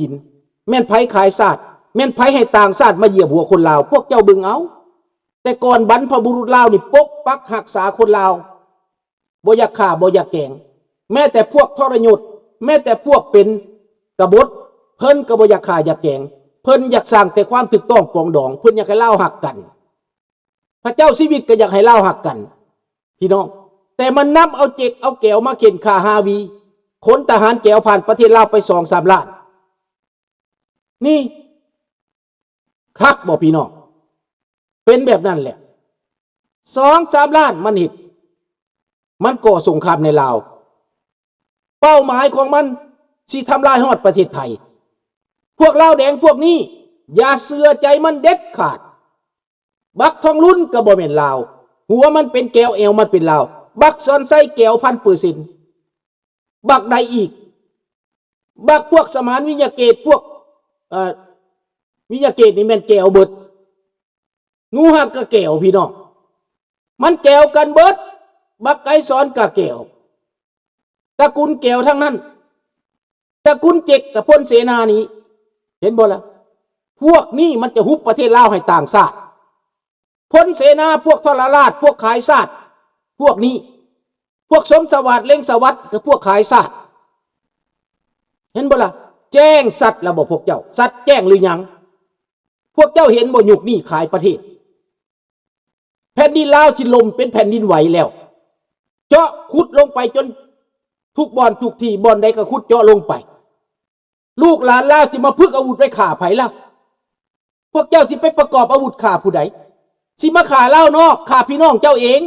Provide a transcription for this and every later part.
ກິນ? ແມ່ນໃຜຂາຍຊາດ? ແມ່ນໃຜໃຫ້ຕ່າງຊາດມາຢຽບຫົວຄົນລາວ? ພວກເຈົ້າເບິ່ງເອົາ, ແຕ່ກ່ອນບັນພະບຸລຸດລາວນີ້ປົກປັກຮັກສາຄົນລາວ, ບໍ່ຢາກຂ້າ ບໍ່ຢາກແກງ. ແມ້ແຕ່ພວກທໍລະຍົດ, ແມ້ແຕ່ພວກເປັນກະບົດ, ເພິ່ນກໍບໍ່ຢາກຂ້າຢາກແກງ. ເພິ່ນຢາກສ້າງແຕ່ຄວາມຖືກຕ້ອງປອງດອງ, ເພິ່ນຢາກໃຫ້ລາວຮັກກັນ. ພະເຈົ້າຊີວິດກໍຢາກໃຫ້ລາວຮັກກັນ ພີ່ນ້ອງ, ແຕ່ມັນນຳເອົາເຈັກເອົາແກວມາເຂັ່ນຂ້າຮາວີ, ຂົນທະຫານແກວຜ່ານປະເທດລາວໄປສອງສາມລ້ານ. ນີ້ຄັກບໍ່ພີ່ນ້ອງ? ເປັນແບບນັ້ນແຫຼະ, ສອງສາມລ້ານມັນເຮັດ, ມັນກໍ່ສົງຄາມໃນລາວ. ເປົ້າໝາຍຂອງມັນຊິທຳລາຍຮອດປະເທດໄທ. ພວກລາວແດງພວກນີ້ ຢ່າເຊື່ອໃຈມັນເດັດຂາດ. ບັກທອງລຸນກໍບໍ່ແມ່ນລາວ, ຫົວມັນເປັນແກວ ແອວມັນເປັນລາວ. ບັກສອນໄຊແກວພັນເປີເຊັນ. ບັກໃດອີກ? ບັກພວກສະໝານ ວິຍະເກດ, ພວກ ເອີ ວິຍະເກດນີ້ແມ່ນແກວເບິດ. ໜູຮັກກະແກວ ພີ່ນ້ອງ, ມັນແກວກັນເບິດ. ບັກໄກສອນກະແກວ, ຕະກຸນແກວທັງນັ້ນ. ຕະກຸນເຈັກກັບພົນເສນານີ້ ເຫັນບໍ່ລະ? ພວກນີ້ມັນຈະຮຸບປະເທດລາວໃຫ້ຕ່າງຊາດ. ພົນເສນາ, ພວກທໍລະລາດ, ພວກຂາຍຊາດ, ພວກນີ້, ພວກສົມສະຫວາດ ເລັງສະຫວັດ ກັບພວກຂາຍຊາດ. ເຫັນບໍ່ລະ? ແຈ້ງຊັດລະບໍ່ພວກເຈົ້າ? ຊັດແຈ້ງຫຼືຍັງ? ພວກເຈົ້າເຫັນບໍ່? ຍຸກນີ້ຂາຍປະເທດ. ແຜ່ນດິນລາວຊິລົ້ມເປັນແຜ່ນດິນໄຫວແລ້ວ. ເຈາະຂຸດລົງໄປຈົນທຸກບ່ອນທຸກທີ່, ບ່ອນໃດກໍຂຸດເຈາະລົງໄປ. ລູກຫຼານລາວຊິມາຝຶກອາວຸດໄວ້ຂ້າໃຜລະ? ພວກເຈົ້າຊິໄປປະກອບອາວຸດຂ້າຜູ້ໃດ? ຊິມາຂ້າລາວນອກ, ຂ້າພີ່ນ້ອງເຈົ້າເອງ,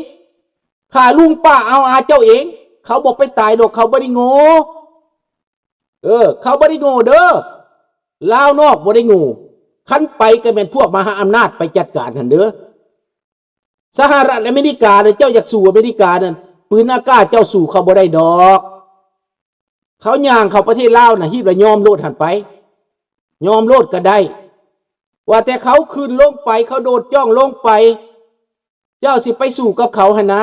ຂ້າລຸງປ້າອາວອາເຈົ້າເອງ. ເຂົາບໍ່ໄປຕາຍດອກ, ເຂົາບໍ່ໄດ້ໂງ່. ເອີ ເຂົາບໍ່ໄດ້ໂງ່ເດີ້, ລາວນອກບໍ່ໄດ້ໂງ່. ຄັນໄປກໍແມ່ນພວກມະຫາອຳນາດໄປຈັດການຫັ້ນເດີ້. ສະຫະລັດອາເມລິການະ, ເຈົ້າຢາກສູ້ອາເມລິການັ້ນ, ປືນອາກາດເຈົ້າສູ້ເຂົາບໍ່ໄດ້ດອກ. ເຂົາຍ່າງເຂົ້າປະເທດລາວນະ, ຮີບລະຍອມໂລດຫັ້ນໄປ, ຍອມໂລດກໍໄດ້. ວ່າແຕ່ເຂົາຂຶ້ນລົງໄປ, ເຂົາໂດດຈ້ອງລົງໄປ, ເຈົ້າຊິໄປສູ້ກັບເຂົາຫັ້ນນະ.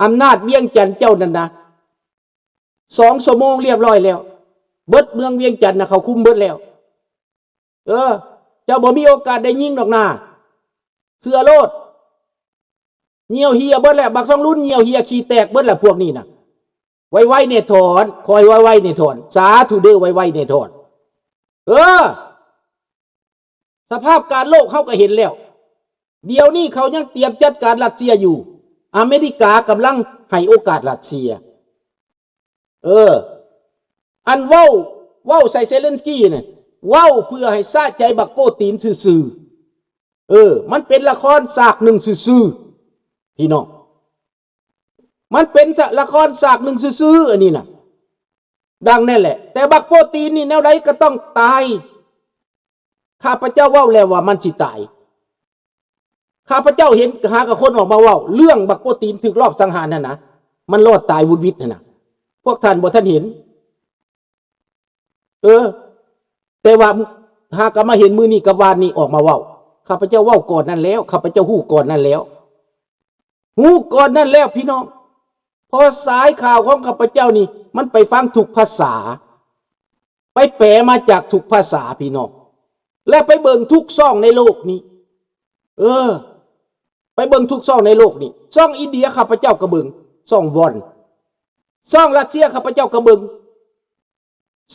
ອຳນາດວຽງຈັນເຈົ້ານັ້ນນະ, ສອງຊົ່ວໂມງລຽບຮ້ອຍແລ້ວ. ເບິດເມືອງວຽງຈັນນະ ເຂົາຄຸມເບິດແລ້ວ. ເອີ ເຈົ້າບໍ່ມີໂອກາດໄດ້ຍິງດອກນາ, ເຊື່ອໂລດ. ຍ່ຽວເຫ່ຍເບິດແລ້ວ, ບັກທອງລຸນຍ່ຽວເຫ່ຍຂີ້ແຕກເບິດແລ້ວ ພວກນີ້ນະ. ໄວໆແດ່ຖອນ, ຂໍໃຫ້ໄວໆແດ່ຖອນ. ສາທຸເດີ້, ໄວໆແດ່ຖອນ. ເອີ ສະພາບການໂລກເຮົາກໍເຫັນແລ້ວ. ດຽວນີ້ເຂົາຍັງຕຽມຈັດການຣັດເຊຍຢູ່. ອາເມລິກາກຳລັງໃຫ້ໂອກາດຣັດເຊຍ. ເອີ ອັນເວົ້າ, ເວົ້າໃສ່ເຊເລັນສກີນະ, ເວົ້າເພື່ອໃຫ້ສະໃຈບັກໂປຕີນຊື່ໆ. ເອີ ມັນເປັນລະຄອນສາກໜຶ່ງຊື່ໆ ພີ່ນ້ອງ. ມັນເປັນລະຄອນສາກໜຶ່ງຊື່ໆ ອັນນີ້ນະ. ດັ່ງນັ້ນແຫຼະ, ແຕ່ບັກໂປຕີນນີ້ແນວໃດກໍຕ້ອງຕາຍ. ຂ້າພະເຈົ້າເວົ້າແລ້ວວ່າມັນຊິຕາຍ. ຂ້າພະເຈົ້າເຫັນຫາກັບຄົນອອກມາເວົ້າເລື່ອງບັກໂປຕີນຖືກລອບສັງຫານຫັ້ນນະ, ມັນລອດຕາຍວຸດວິດຫັ້ນນະ. ພວກທ່ານບໍ່ທັນເຫັນ. ເອີ ແຕ່ວ່າຫາກັບມາເຫັນມື້ນີ້ກັບວານນີ້ອອກມາເວົ້າ. ຂ້າພະເຈົ້າເວົ້າກ່ອນນັ້ນແລ້ວ, ຂ້າພະເຈົ້າຮູ້ກ່ອນນັ້ນແລ້ວ. ຮູ້ກ່ອນນັ້ນແລ້ວພີ່ນ້ອງ, ເພາະສາຍຂ່າວຂອງຂ້າພະເຈົ້ານີ້ ມັນໄປຟັງທຸກພາສາ, ໄປແປມາຈາກທຸກພາສາພີ່ນ້ອງ, ແລະ ໄປເບິ່ງທຸກຊ່ອງໃນໂລກນີ້. ເອີ ໄປເບິ່ງທຸກຊ່ອງໃນໂລກນີ້. ຊ່ອງອິນເດຍຂ້າພະເຈົ້າກໍເບິ່ງ, ຊ່ອງວອນ, ຊ່ອງຣັດເຊຍຂ້າພະເຈົ້າກໍເບິ່ງ,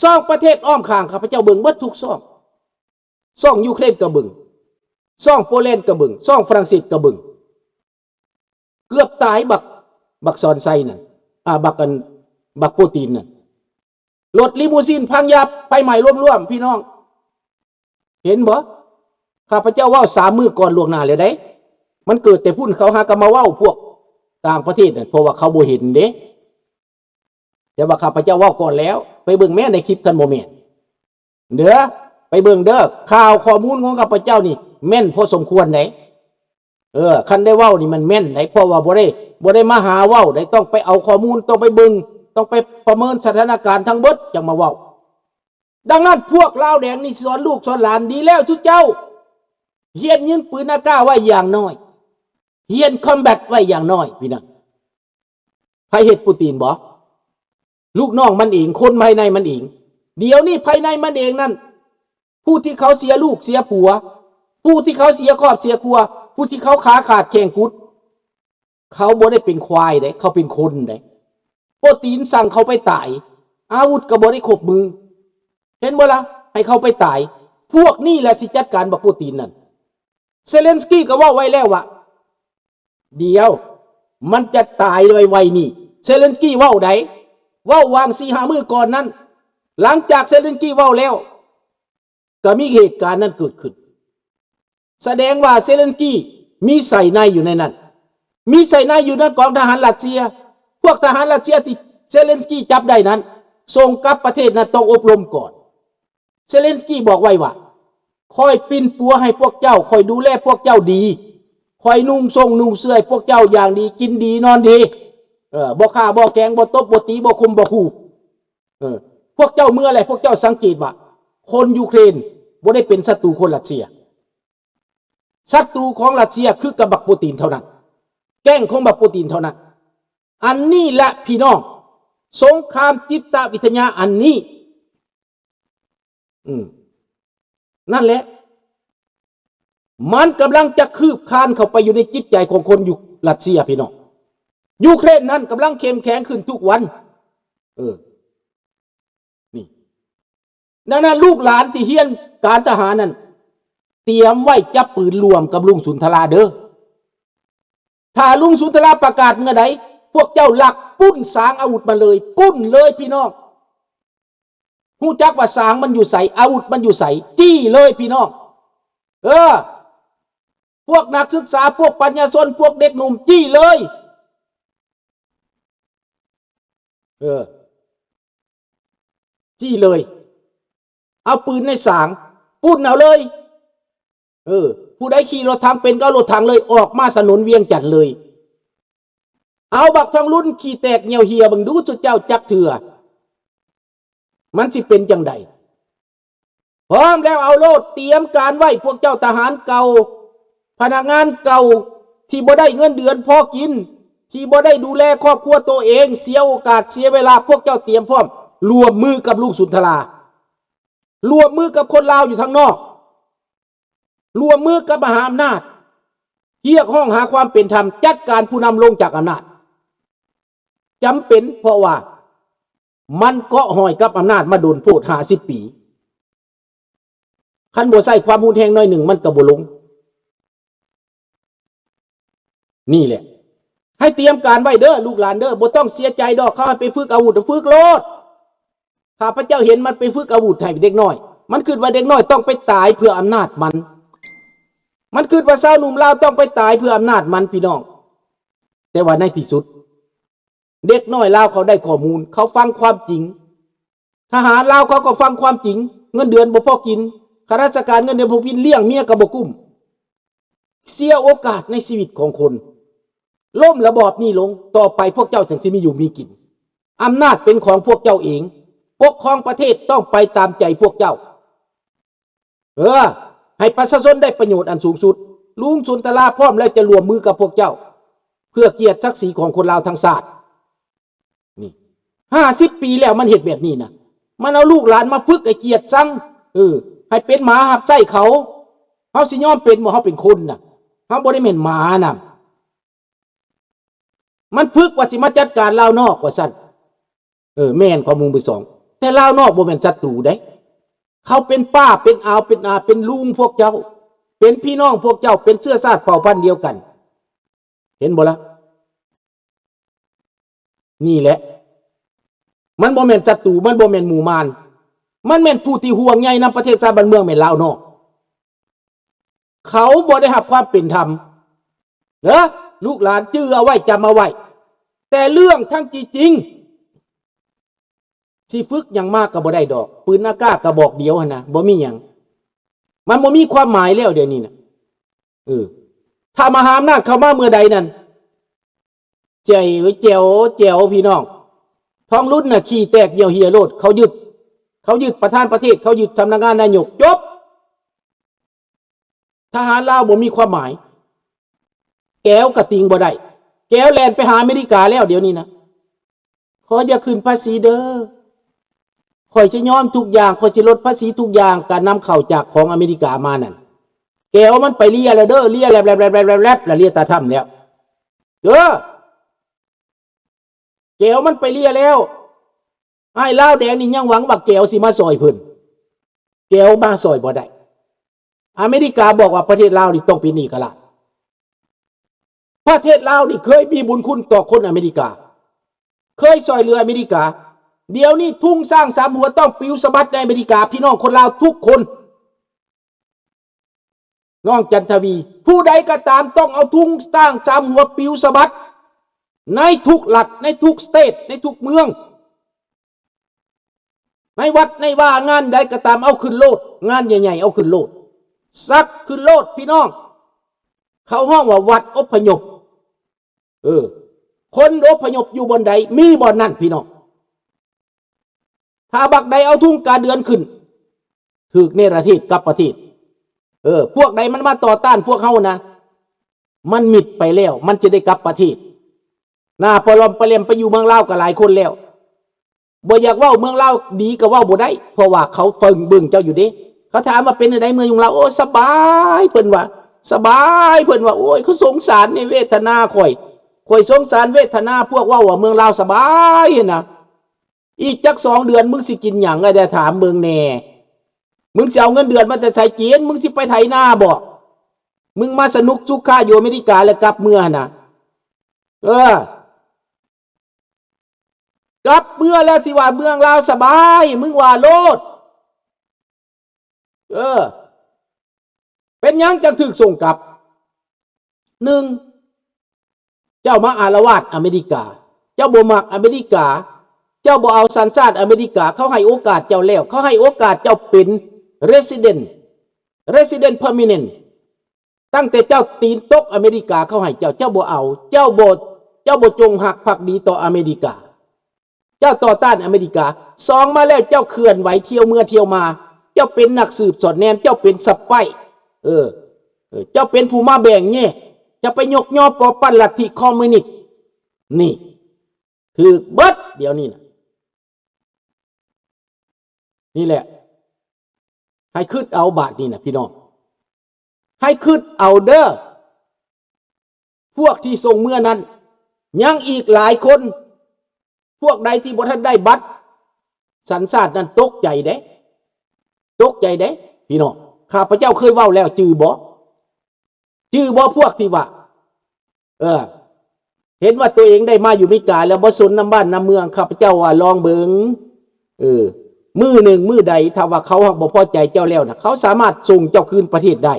ຊ່ອງປະເທດອ້ອມຂ້າງຂ້າພະເຈົ້າເບິ່ງເບິດທຸກຊ່ອງ. ຊ່ອງຢູເຄຣນກໍເບິ່ງ, ຊ່ອງໂປແລນກໍເບິ່ງ, ຊ່ອງຝຣັ່ງເສດກໍເບິ່ງ. ເກືອບຕາຍບັກ, ບັກສອນໄຊນັ້ນ, ອ່າ, ບັກອັນ, ບັກໂປຕີນນັ້ນ. ລົດລີມູຊີນພັງຍັບ, ໄຟໄໝ້ລວມໆ ພີ່ນ້ອງ. ເຫັນບໍ່? ຂ້າພະເຈົ້າເວົ້າສາມມື້ກ່ອນລ່ວງໜ້າແລ້ວເດ້. ມັນເກີດແຕ່ພຸ້ນ, ເຂົາຫາກໍມາເວົ້າພວກຕ່າງປະເທດນັ້ນ, ເພາະວ່າເຂົາບໍ່ເຫັນເດ້. ແຕ່ວ່າຂ້າພະເຈົ້າເວົ້າກ່ອນແລ້ວ, ໄປເບິ່ງແມ້ໃນຄລິບຄັນບໍ່ແມ່ນເດີ້, ໄປເບິ່ງເດີ້. ຂ່າວຂໍ້ມູນຂອງຂ້າພະເຈົ້ານີ້ແມ່ນພໍສົມຄວນໃດ. ເອີ ຄັນໄດ້ເວົ້ານີ້ມັນແມ່ນໃດ, ເພາະວ່າບໍ່ໄດ້, ບໍ່ໄດ້ມາຫາເວົ້າໃດ, ຕ້ອງໄປເອົາຂໍ້ມູນ, ຕ້ອງໄປເບິ່ງ, ຕ້ອງໄປປະເມີນສະຖານະການທັງເບິດຈັ່ງມາເວົ້າ. ດັ່ງນັ້ນ ພວກລາວແດງນີ້ສອນລູກສອນຫຼານ, ດີແລ້ວຊຸມເຈົ້າຮຽນຍິງປືນອາກາດໄວ້ຢ່າງໜ້ອຍ, ຮຽນຄອມແບັດໄວ້ຢ່າງໜ້ອຍ ພີ່ນ້ອງ. ໃຜເຮັດ? ປູຕີນບໍ? ລູກນ້ອງມັນເອງ, ຄົນພາຍໃນມັນເອງ. ດຽວນີ້ພາຍໃນມັນເອງນັ້ນ ຜູ້ທີ່ເຂົາເສຍລູກເສຍຜົວ ຜູ້ທີ່ເຂົາເສຍຄອບເສຍຄົວ ຜູ້ທີ່ເຂົາຂາຂາດແຂ້ງກຸດ ເຂົາບໍ່ໄດ້ເປັນຄວາຍເດ້ ເຂົາເປັນຄົນເດ້. ໂປຕີນສັ່ງເຂົາໄປຕາຍ ອາວຸດກໍບໍ່ໄດ້ຄົບມື ເຫັນບໍ່ລະ? ໃຫ້ເຂົາໄປຕາຍ. ພວກນີ້ແຫຼະຊິຈັດການບັກໂປຕີນນັ້ນ. ເຊເລັນສະກີກໍເວົ້າໄວ້ແລ້ວວ່າ ດຽວ ມັນຈະຕາຍໄວໆນີ້. ເຊເລັນສະກີເວົ້າໃດ ເວົ້າຫວ່າງສີ່ຫ້າມື້ກ່ອນນັ້ນ. ຫຼັງຈາກເຊເລັນສະກີເວົ້າແລ້ວ ກໍມີເຫດການນັ້ນເກີດຂຶ້ນ. ສະແດງວ່າເຊເລັນສະກີມີໄສ້ໃນຢູ່ໃນນັ້ນ ມີໄສ້ໃນຢູ່ໃນກອງທະຫານຣັດເຊຍ. ພວກທະຫານຣັດເຊຍທີ່ເຊເລັນສະກີຈັບໄດ້ນັ້ນ ສົ່ງກັບປະເທດນັ້ນຕ້ອງອົບຮົມກ່ອນ. ເຊເລັນສະກີບອກໄວ້ວ່າ ຂ້ອຍປິ່ນປົວໃຫ້ພວກເຈົ້າ ຂ້ອຍດູແລພວກເຈົ້າດີ ຂ້ອຍນຸ່ງສົ້ງນຸ່ງເສື້ອໃຫ້ພວກເຈົ້າຢ່າງດີ ກິນດີນອນດີ ເອີ ບໍ່ຂ້າບໍ່ແກງ ບໍ່ຕົບບໍ່ຕີ ບໍ່ຂົ່ມບໍ່ຂູ່ ເອີ ພວກເຈົ້າເມືອແລ້ວ ພວກເຈົ້າສັງເກດວ່າ ຄົນຢູເຄຣນບໍ່ໄດ້ເປັນສັດຕູຄົນຣັດເຊຍ. ສັດຕູຂອງຣັດເຊຍຄືກັບບັກໂປຕີນເທົ່ານັ້ນ ແກ້ງຂອງບັກໂປຕີນເທົ່ານັ້ນ. ອັນນີ້ແຫຼະພີ່ນ້ອງ ສົງຄາມຈິດຕະວິທະຍາອັນນີ້ ອືມ ນັ້ນແຫຼະ ມັນກຳລັງຈະຄືບຄານເຂົ້າໄປຢູ່ໃນຈິດໃຈຂອງຄົນຢູ່ຣັດເຊຍພີ່ນ້ອງ. ຢູເຄຣນນັ້ນກຳລັງເຂັ້ມແຂງຂຶ້ນທຸກວັນ. ເອີ ນີ້ ດັ່ງນັ້ນ ລູກຫຼານທີ່ຮຽນການທະຫານນັ້ນ ຕຽມໄວ້ຈັບປືນຮ່ວມກັບລຸງສຸນທະລາເດີ້. ຖ້າລຸງສຸນທະລາປະກາດເມື່ອໃດ ພວກເຈົ້າລັກປຸ້ນສາງອາວຸດມາເລີຍ ປຸ້ນເລີຍພີ່ນ້ອງ. ຮູ້ຈັກວ່າສາງມັນຢູ່ໃສ ອາວຸດມັນຢູ່ໃສ ຈີ້ເລີຍພີ່ນ້ອງ. ເອີ ພວກນັກສຶກສາ ພວກປັນຍາຊົນ ພວກເດັກໜຸ່ມ ຈີ້ເລີຍ. ເອີ ຈີ້ເລີຍ ເອົາປືນໃນສາງ ປຸ້ນເອົາເລີຍ. ເອີ ຜູ້ໃດຂີ່ລົດຖັງເປັນ ກໍເອົາລົດຖັງເລີຍ ອອກມາຖະໜົນວຽງຈັນເລີຍ. ເອົາບັກທອງລຸນຂີ້ແຕກຍ່ຽວເຫ່ຍເບິ່ງດູ ສຸເຈົ້າຈັກເທື່ອ ມັນຊິເປັນຈັ່ງໃດ? ພ້ອມແລ້ວເອົາໂລດ ຕຽມການໄວ້ ພວກເຈົ້າທະຫານເກົ່າ ພະນັກງານເກົ່າ ທີ່ບໍ່ໄດ້ເງິນເດືອນພໍກິນ ທີ່ບໍ່ໄດ້ດູແລຄອບຄົວໂຕເອງ ເສຍໂອກາດເສຍເວລາ ພວກເຈົ້າຕຽມພ້ອມ ຮ່ວມມືກັບລຸງສຸນທະລາ ຮ່ວມມືກັບຄົນລາວຢູ່ທາງນອກ ຮ່ວມມືກັບມະຫາອຳນາດ ຮຽກຮ້ອງຫາຄວາມເປັນທຳ ຈັດການຜູ້ນຳລົງຈາກອຳນາດ. ຈຳເປັນ ເພາະວ່າມັນເກາະຫ້ອຍກັບອຳນາດມາດົນໂພດ ຫ້າສິບປີ. ຄັນບໍ່ໃຊ້ຄວາມຮຸນແຮງໜ້ອຍໜຶ່ງ ມັນກໍບໍ່ລົງ. ນີ້ແຫຼະ ໃຫ້ຕຽມການໄວ້ເດີ້ ລູກຫຼານເດີ້ ບໍ່ຕ້ອງເສຍໃຈດອກ. ເຂົາໃຫ້ໄປຝຶກອາວຸດ ຝຶກໂລດ. ຂ້າພະເຈົ້າເຫັນມັນໄປຝຶກອາວຸດໃຫ້ເດັກນ້ອຍ ມັນຄິດວ່າເດັກນ້ອຍຕ້ອງໄປຕາຍເພື່ອອຳນາດມັນ ມັນຄິດວ່າຊາວໜຸ່ມລາວຕ້ອງໄປຕາຍເພື່ອອຳນາດມັນ ພີ່ນ້ອງ. ແຕ່ວ່າໃນທີ່ສຸດ ເດັກນ້ອຍລາວເຂົາໄດ້ຂໍ້ມູນ ເຂົາຟັງຄວາມຈິງ. ທະຫານລາວເຂົາກໍຟັງຄວາມຈິງ ເງິນເດືອນບໍ່ພໍກິນ ຂ້າລາຊະການເງິນເດືອນບໍ່ພໍກິນ ລ້ຽງເມຍກໍບໍ່ກຸ້ມ. ເສຍໂອກາດໃນຊີວິດຂອງຄົນ. ລົ້ມລະບອບນີ້ລົງ ຕໍ່ໄປພວກເຈົ້າຈັ່ງຊິມີຢູ່ມີກິນ. ອຳນາດເປັນຂອງພວກເຈົ້າເອງ ປົກຄອງປະເທດຕ້ອງໄປຕາມໃຈພວກເຈົ້າ. ເອີ ໃຫ້ປະຊາຊົນໄດ້ປະໂຫຍດອັນສູງສຸດ. ລຸງສຸນທະລາພ້ອມແລ້ວຈະຮ່ວມມືກັບພວກເຈົ້າ ເພື່ອກຽດສັກສີຂອງຄົນລາວທັງຊາດ. ນີ້ ຫ້າສິບປີແລ້ວມັນເຮັດແບບນີ້ນະ ມັນເອົາລູກຫຼານມາຝຶກໃຫ້ກຽດຊັງ ເອີ ໃຫ້ເປັນໝາຮັບໃຊ້ເຂົາ. ເຮົາຊິຍອມເປັນບໍ່? ເຮົາເປັນຄົນນະ ເຮົາບໍ່ໄດ້ແມ່ນໝານະ. ມັນຝຶກວ່າຊິມາຈັດການລາວນອກວ່າຊັ້ນ. ເອີ ແມ່ນຄວາມມຸມເບີສອງ ແຕ່ລາວນອກບໍ່ແມ່ນສັດຕູເດ້. ເຂົາເປັນປ້າ ເປັນອາວ ເປັນອາ ເປັນລຸງພວກເຈົ້າ ເປັນພີ່ນ້ອງພວກເຈົ້າ ເປັນເຊື້ອຊາດເຜົ່າພັນດຽວກັນ. ເຫັນບໍ່ລະ? ນີ້ແຫຼະ ມັນບໍ່ແມ່ນສັດຕູ ມັນບໍ່ແມ່ນໝູ່ມານ ມັນແມ່ນຜູ້ທີ່ຫ່ວງໃຍນຳປະເທດຊາດບ້ານເມືອງ ແມ່ນລາວນອກ. ເຂົາບໍ່ໄດ້ຮັບຄວາມເປັນທຳເດີ ລູກຫຼານຈື່ເອົາໄວ້ ຈຳເອົາໄວ້. ແຕ່ເລື່ອງທັງທີ່ຈິງ ຊິຝຶກຫຍັງມາກໍບໍ່ໄດ້ດອກ ປືນອາກາດກະບອກດຽວຫັ້ນນະ ບໍ່ມີຫຍັງ ມັນບໍ່ມີຄວາມໝາຍແລ້ວດຽວນີ້ນະ. ເອີ ຖ້າມະຫາອຳນາດເຂົ້າມາເມື່ອໃດນັ້ນ ແຈວ ແຈວ ແຈວ ພີ່ນ້ອງ. ທອງລຸນນະ ຂີ້ແຕກຍ່ຽວເຫ່ຍໂລດ ເຂົາຍຶດ ເຂົາຍຶດປະທານປະເທດ ເຂົາຍຶດສຳນັກງານນາຍົກ ຈົບ. ທະຫານລາວບໍ່ມີຄວາມໝາຍ ແກວກະຕິງບໍ່ໄດ້ ແກວແລ່ນໄປຫາອາເມລິກາແລ້ວດຽວນີ້ນະ. ຂໍຢ່າຂຶ້ນພາສີເດີ ຂ້ອຍຊິຍອມທຸກຢ່າງ, ຂ້ອຍຊິລົດພາສີທຸກຢ່າງ ການນຳເຂົ້າຈາກຂອງອາເມລິກາມານັ້ນ. ແກວມັນໄປເລຍແລ້ວເດີ, ເລຍແລ້ວ ແລ້ວ ແລ້ວ ແລ້ວ ເລຍຕາທຳແລ້ວ. ເອີ ແກວມັນໄປເລຍແລ້ວ. ອ້າຍລາວແດງນີ້ຍັງຫວັງວ່າແກວຊິມາຊ່ອຍເພິ່ນ. ແກວມາຊ່ອຍບໍ່ໄດ້. ອາເມລິກາບອກວ່າປະເທດລາວນີ້ຕ້ອງເປັນເອກະລາດ. ປະເທດລາວນີ້ເຄີຍມີບຸນຄຸນຕໍ່ຄົນອາເມລິກາ, ເຄີຍຊ່ອຍເຫຼືອອາເມລິກາ. ດຽວນີ້ທຸງຊ້າງສາມຫົວຕ້ອງປິວສະບັດໃນອາເມລິກາ, ພີ່ນ້ອງຄົນລາວທຸກຄົນ. ນ້ອງຈັນທະວີ, ຜູ້ໃດກໍຕາມຕ້ອງເອົາທຸງຊ້າງສາມຫົວປິວສະບັດ ໃນທຸກລັດ, ໃນທຸກສະເຕດ, ໃນທຸກເມືອງ, ໃນວັດໃນວາ, ງານໃດກໍຕາມ ເອົາຂຶ້ນໂລດ, ງານໃຫຍ່ໆ ເອົາຂຶ້ນໂລດ, ສັກຂຶ້ນໂລດ ພີ່ນ້ອງ. ເຂົາຮ້ອງວ່າວັດອົບພະຍົບ. ເອີ ຄົນອົບພະຍົບຢູ່ບ່ອນໃດ ມີບ່ອນນັ້ນ ພີ່ນ້ອງ. ຖ້າບັກໃດເອົາທຸງກາເດືອນຂຶ້ນ ຖືກເນລະເທດກັບປະເທດ. ເອີ ພວກໃດມັນມາຕໍ່ຕ້ານພວກເຮົານະ ມັນມິດໄປແລ້ວ, ມັນຈະໄດ້ກັບປະເທດ. ໜ້າປະຫຼອມປະແຫຼມໄປຢູ່ເມືອງລາວກໍຫຼາຍຄົນແລ້ວ. ບໍ່ຢາກເວົ້າເມືອງລາວດີກໍເວົ້າບໍ່ໄດ້, ເພາະວ່າເຂົາເບິ່ງ ເບິ່ງເຈົ້າຢູ່ເດ້. ເຂົາຖາມວ່າເປັນຈັ່ງໃດເມືອງລາວ? ໂອ້ ສະບາຍ ເພິ່ນວ່າ, ສະບາຍ ເພິ່ນວ່າ. ໂອ້ຍ ຄືສົງສານໃນເວທະນາຂ້ອຍ, ຂ້ອຍສົງສານເວທະນາພວກເວົ້າວ່າເມືອງລາວສະບາຍຫັ້ນນະ. ອີກຈັກສອງເດືອນ ມຶງຊິກິນຫຍັງ? ໄດ້ຖາມເບິ່ງແດ່. ມຶງຊິເອົາເງິນເດືອນມາແຕ່ໃສກິນ? ມຶງຊິໄປໄຖນາບໍ? ມຶງມາສະໜຸກສຸຂະຢູ່ອາເມລິກາແລ້ວກັບເມືອຫັ້ນນະ. ເອີ ກັບເມືອແລ້ວຊິວ່າເມືອງລາວສະບາຍ, ມຶງວ່າໂລດ. ເອີ ເປັນຫຍັງຈັ່ງຖືກສົ່ງກັບ? ໜຶ່ງ ເຈົ້າມາອາລະວາດອາເມລິກາ, ເຈົ້າບໍ່ມັກອາເມລິກາ, ເຈົ້າບໍ່ເອົາສັນຊາດອາເມລິກາ, ເຂົາໃຫ້ໂອກາດເຈົ້າແລ້ວ, ເຂົາໃຫ້ໂອກາດເຈົ້າເປັນ resident, resident permanent. ຕັ້ງແຕ່ເຈົ້າຕີນຕົກອາເມລິກາເຂົາໃຫ້ເຈົ້າ, ເຈົ້າບໍ່ເອົາ, ເຈົ້າບໍ່, ເຈົ້າບໍ່ຈົ່ງຮັກພັກດີຕໍ່ອາເມລິກາ, ເຈົ້າຕໍ່ຕ້ານອາເມລິກາ. ສອງມາແລ້ວເຈົ້າເຄື່ອນໄຫວທ່ຽວເມືອທ່ຽວມາ, ເຈົ້າເປັນນັກສືບສອດແນມ, ເຈົ້າເປັນສະໄປ, ເອີ, ເອີ, ເຈົ້າເປັນຜູ້ມາແບ່ງແຍກ, ເຈົ້າໄປຍົກຍໍປໍປັ້ນລັດທິຄອມມູນິດ. ນີ້ ຖືກເບິດດຽວນີ້ນະ. ນີ້ແຫຼະ ໃຫ້ຄິດເອົາບາດນີ້ນະພີ່ນ້ອງ, ໃຫ້ຄິດເອົາເດີ. ພວກທີ່ສົ່ງເມືອນັ້ນ ຍັງອີກຫຼາຍຄົນ. ພວກໃດທີ່ບໍ່ທັນໄດ້ບັດສັນຊາດນັ້ນ ຕົກໃຈເດ້, ຕົກໃຈເດ້ພີ່ນ້ອງ. ຂ້າພະເຈົ້າເຄີຍເວົ້າແລ້ວ ຈື່ບໍ່? ຈື່ບໍ່ພວກທີ່ວ່າ ເອີ ເຫັນວ່າຕົວເອງໄດ້ມາຢູ່ອາເມລິກາແລ້ວບໍ່ສົນນຳບ້ານນຳເມືອງ? ຂ້າພະເຈົ້າວ່າລອງເບິ່ງ, ເອີ ມື້ໜຶ່ງມື້ໃດ ຖ້າວ່າເຂົາຫາກບໍ່ພໍໃຈເຈົ້າແລ້ວນະ, ເຂົາສາມາດສົ່ງເຈົ້າຄືນປະເທດໄດ້,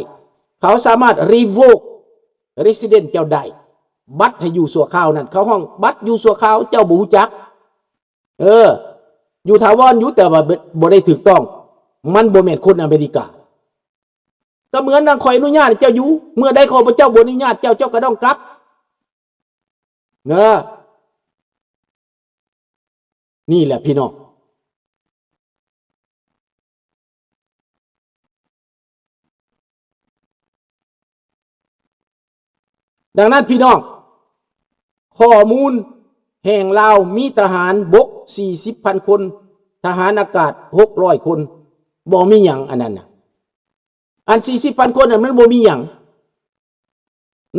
ເຂົາສາມາດ revoke resident ເຈົ້າໄດ້, ບັດໃຫ້ຢູ່ຊົ່ວຄາວນັ້ນ ເຂົາຮ້ອງບັດຢູ່ຊົ່ວຄາວ, ເຈົ້າບໍ່ຮູ້ຈັກ. ເອີ ຢູ່ຖາວອນຢູ່ ແຕ່ວ່າບໍ່ໄດ້ຖືກຕ້ອງ, ມັນບໍ່ແມ່ນຄົນອາເມລິກາ. ກໍເໝືອນດັ່ງຂ້ອຍອະນຸຍາດໃຫ້ເຈົ້າຢູ່, ເມື່ອໃດຂ້າພະເຈົ້າບໍ່ອະນຸຍາດເຈົ້າ, ເຈົ້າກໍຕ້ອງກັບ. ເອີ ນີ້ແຫຼະພີ່ນ້ອງ. ດັ່ງນັ້ນພີ່ນ້ອງ, ຂໍ້ມູນແຫ່ງລາວມີທະຫານບົກສີ່ສິບພັນຄົນ, ທະຫານອາກາດຫົກຮ້ອຍຄົນ, ບໍ່ມີຫຍັງອັນນັ້ນນະ. ອັນສີ່ສິບພັນຄົນນັ້ນມັນບໍ່ມີຫຍັງ.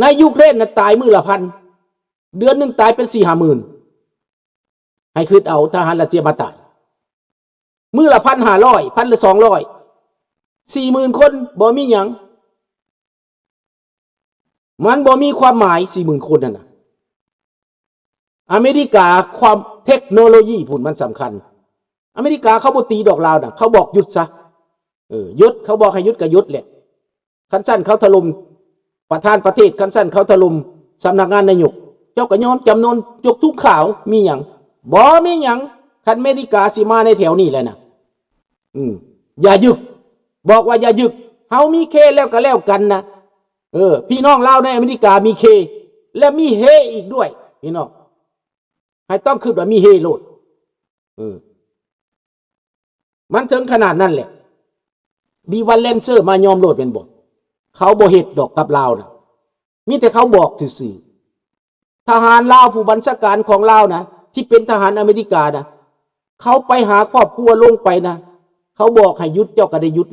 ໃນຢູເຄຣນນະຕາຍມື້ລະພັນ, ເດືອນໜຶ່ງຕາຍເປັນສີ່ຫ້າໝື່ນ. ໃຫ້ຄິດເອົາ, ທະຫານຣັດເຊຍມາຕາຍມື້ລະພັນຫ້າຮ້ອຍ, ພັນລະສອງຮ້ອຍ, ສີ່ໝື່ນຄົນ, ບໍ່ມີຫຍັງ. ມັນບໍ່ມີຄວາມໝາຍ ສີ່ໝື່ນຄົນນັ້ນນະ. ອາເມລິກາ ຄວາມເທັກໂນໂລຢີພຸ້ນມັນສຳຄັນ. ອາເມລິກາເຂົາບໍ່ຕີດອກລາວນະ, ເຂົາບອກຢຸດຊະ. ເອີ ຢຸດ, ເຂົາບອກໃຫ້ຢຸດກໍຢຸດແຫຼະ. ຄັນຊັ້ນເຂົາຖະຫຼົ່ມປະທານປະເທດ, ຄັນຊັ້ນເຂົາຖະຫຼົ່ມສຳນັກງານນາຍົກ, ເຈົ້າກໍຍອມຈຳນົນ, ຍົກທຸງຂາວ, ມີຫຍັງ? ບໍ່ມີຫຍັງ. ຄັນອາເມລິກາຊິມາໃນແຖວນີ້ແຫຼະນະ, ອືມ, ຢ່າຍຶກ, ບອກວ່າຢ່າຍຶກ. ເຮົາມີເຄແລ້ວກໍແລ້ວກັນນະ. ເອີ ພີ່ນ້ອງລາວໃນອາເມລິກາມີເຄ ແລະ ມີເຮອີກດ້ວຍ ພີ່ນ້ອງ. ໃຫ້ຕ້ອງຄິດວ່າມີເຮໂລດ. ເອີ ມັນເຖິງຂະໜາດນັ້ນແຫຼະ. ມີວັນແລນເຊີມາຍອມໂລດແມ່ນບໍ່? ເຂົາບໍ່ເຮັດດອກກັບລາວນະ, ມີແຕ່ເຂົາບອກຊື່ໆ. ທະຫານລາວ ຜູ້ບັນຊາການຂອງລາວນະ ທີ່ເປັນທະຫານອາເມລິການະ, ເຂົາໄປຫາຄອບຄົວ ລົງໄປນະ ເຂົາບອກໃຫ້ຢຸດ ເຈົ້າກໍໄດ້ຢຸດ